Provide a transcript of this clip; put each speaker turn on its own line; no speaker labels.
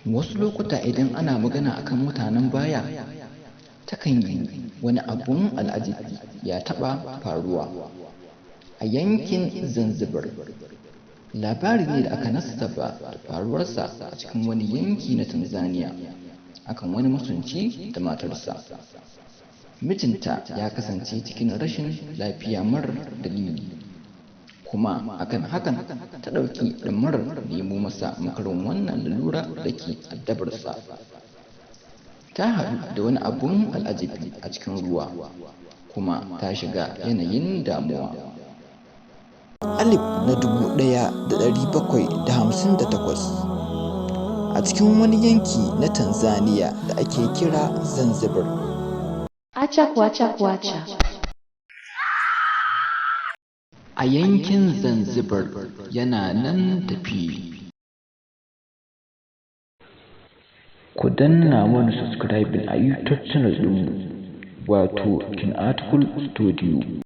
Wasu lokuta idan ana magana a kan mutanen baya, takan yiwu wani abun al'ajabi ya taɓa faruwa a yankin Zanzibar. Labari ne da aka nasaba da faruwarsa a cikin wani yanki na Tanzaniya a kan wani masunci da matarsa. Mijinta ya kasance cikin rashin lafiya marar dalili, kuma a kan hakan ta ɗauki ɗamarar nemo masa makarin wannan lalura da ke addabarsa. Ta haɗu da wani abun al'ajabi a cikin ruwa, kuma ta shiga yanayin damuwa.
Alif na 1758, a cikin wani yanki na Tanzaniya da ake kira Zanzibar.
Acha kuacha kuacha.
A yankin Zanzibar yana nan tafe. Ku danna mana subscribing a YouTube channel ɗinmu, wato King Article Studio.